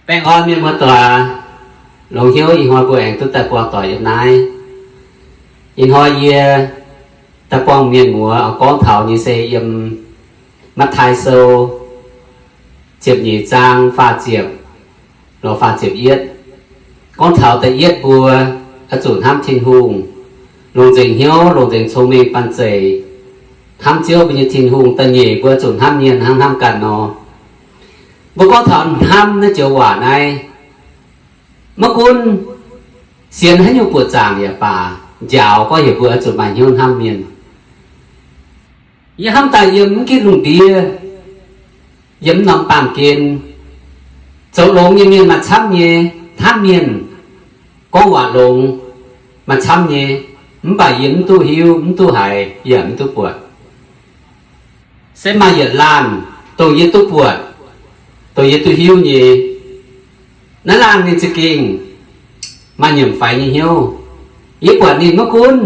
Baengh orn mienh muoz-doic, longx hnyouv ih hnoi mbuo aengx duqv daaih buangh doic yiem naaiv. Ih hnoi yie daaih buangh mienh muoz oix gorngv taux nyei se yiem Matv^taai Sou ziepc nyeic zaang faah ziepc lorz faah ziepc yietv. Gorngv taux da'yietv mbuo oix zuqc hnamv Tin-Hungh, longc nzengc hnyouv, longc nzengc cong-mengh banh zeic, hnamv Ziouv mbuo nyei Tin-Hungh. Da'nyeic mbuo oix zuqc hnamv mienh hnangv hnamv ganh nor. Mbuo gorngv taux hnamv naaiv joux waac naaiv, maiv gunv sienx haaix nyungc buoqc zaangc yaac baac, njaaux gorngv heuc mbuo oix zuqc maaih hnyouv hnamv mienh. Yie hnamv daaih yiem mv ginv lungh ndiev, yiem mv norm baamh gen, zoux longx nyei mienh maaih camv nyei, hnamv mienh, gorngv waac longx maaih camv nyei, mv baac yie mv duqv hiuv, mv duqv haiz, yaac mv duqv buatc. Se maaih yietc laanh, dongh yie duqv buatc, dongh yie duqv hiuv nyei. Naaiv laanh ninh za'gengh maaih nyiemc faix nyei hnyouv. Yie buatc ninh maiv gunv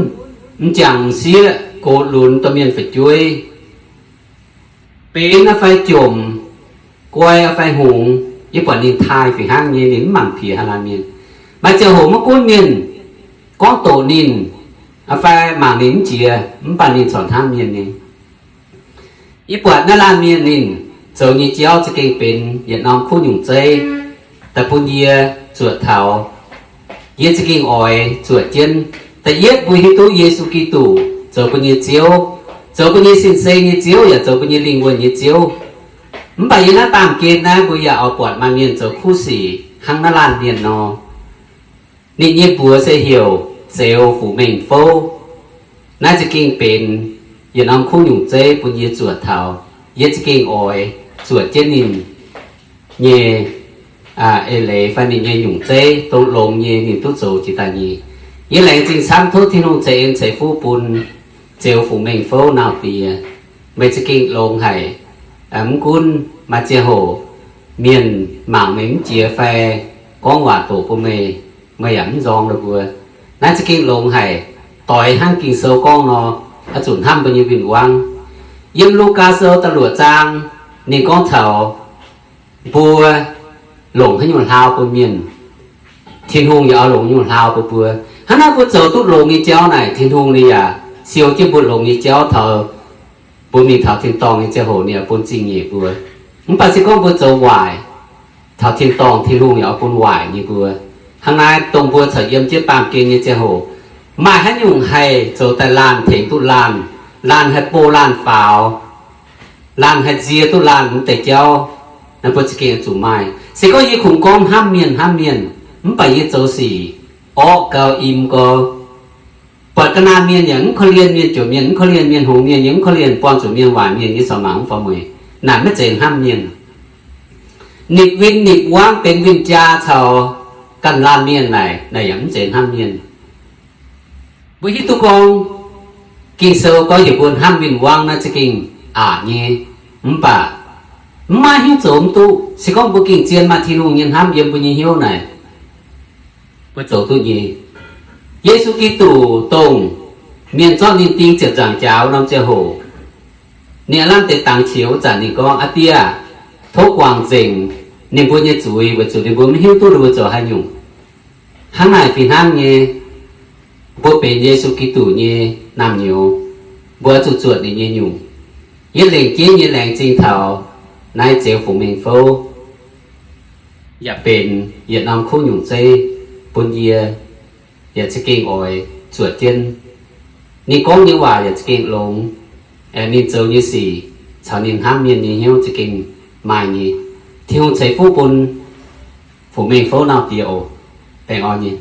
m'jangc m'sieqv gox lunx dorh mienh fu'jueiv, benx a'fai jomc, guai a'fai hngongx, yie buatc ninh taaih fih hnangv nyei, ninh mv mangc piex haaix laanh mienh. Maaih ziangh hoc maiv gunv mienh gorngv doqc ninh, a'fai mangc ninh mv jiex, mv baac ninh corc hnamv mienh nyei. Yie buatc naaiv laanh mienh ninh zoux nyei jauv za'gengh benx yietc norm kuv nyungc zeiv daaih bun yie zuotc taux. Yie za'gengh oix zuotc jienv. Da'yietv mbuo hiuv duqv Yesu Giduc zoux mbuo nyei Ziouv, zoux mbuo nyei sin-seng nyei Ziouv yaac zoux mbuo nyei lingh wuonh nyei Ziouv. Mv baac yiem naaiv baamh gen naaiv mbuo yaac oix buatc maaih mienh zoux kuv sic hnangv naaiv laanh mienh nor. Ninh nyei mbuox se heuc Zeux Fuc Mengh Fouv. Naaiv za'gengh benx yietc norm kuv nyungc zeiv bun yie zuotc taux. Yie za'gengh oix zuotc jienv ninh nyei eix leiz fai ninh nyei nyungc zeiv dongh longx nyei ninh duqv zoux jiex daaih nyei. Yie laengz zingh camv, tov Tin-Hungh ceix en ceix fuqv bun Zeux Fuc Mengh Fouv nauz diex. Meih za'gengh longx haic. Mv gunv maaih ziangh hoc mienh mangc meih mv jiex fai gorngv waac doqc bun meih, meih yaac mv nzorng ninh mbuo. Naaiv za'gengh longx haic. Doix hnangv Ging-Sou gorngv nor, oix zuqc hnamv mbuo nyei win-wangv. Yiem Lugaa Sou da'luoqc zaang, ninh gorngv taux mbuo longc haaix nyungc hlaau bun mienh, Tin-Hungh yaac oix longc nyungc hlaau bun mbuo. Hnangv naaiv mbuo zoux duqv longx nyei jauv naaic, Tin-Hungh ninh yaac siou jienv mbuo longx nyei jauv taux mbuo mingh taux tin-dorngh nyei ziangh hoc ninh yaac bun zingh nyeic mbuo. Mv baac se gorngv mbuo zoux waaic taux tin-dorngh, Tin-Hungh yaac oix bun waaic nyei mbuo. Hnangv naaiv dongh mbuo corc yiem jienv baamh gen nyei ziangh hoc, maaih haaix nyungc haih zoux daaih laanh tengx duqv laanh, laanh haih bou laanh faaux, laanh haih nzie duqv laanh wuov deix jauv, naaiv mbuo za'gengh oix zuqc maaih. Se gorngv yie kungx gorngv hnamv mienh hnamv mienh, mv baac yie zoux sic orqv gau, im gau, buatc ga'naaiv mienh yaac mv korv-lienh, mienh jomc mienh mv korv-lienh, mienh hngongx mienh yaac mv korv-lienh, buangh zuqc mienh waaic mienh, yie corc mangc mv faaux mueic. Naaic maiv zeiz hnamv mienh. Nipc win nipc wangv benx win-jaa caux ganh laanh mienh naaic, naaic yaac mv zeiz hnamv mienh. Mbuo hiuv duqv gorngv, Ging-Sou gorngv heuc mbuo hnamv win-wangv naaiv za'gengh aqc nyei. Mv baac mv maaih haaix nyungc zoux mv duqv. Se gorngv mbuo gengh zien maaih Tin-Hungh nyei hnamv yiem mbuo nyei hnyouv naaic, mbuo zoux duqv nyei. Yesu Giduc dongh mienh zorqv ninh ding ziepc nzaangc jaax wuov norm ziangh hoc, ninh aav lamh deix dangx qiex wuov zanc ninh gorngv, Aa Die aah, tov guangc nzengc ninh mbuo nyei zuiz, weic zuqc ninh mbuo maiv hiuv duqv ninh mbuo zoux haaix nyungc. Hnangv naaic fih hnangv nyei, mbuo benx Yesu Giduc nyei naamh nyouz, mbuo oix zuqc zuotc ninh nyei nyungc. Yie lengc jeiv nyei laengz zingh taux naaiv Zeux Fuc Mengh Fouv, yaac benx yietc norm kuv nyungc zeiv bun yie, yaac za'gengh oix zuotc jienv. Ninh gorngv nyei waac yaac za'gengh longx, aengx ninh zoux nyei sic caux ninh hnamv mienh nyei hnyouv za'gengh maaih nyei. Tin-Hungh ceix fuqv bun Fuc Mengh Fouv nauz diex oc. Baengh orn nyei.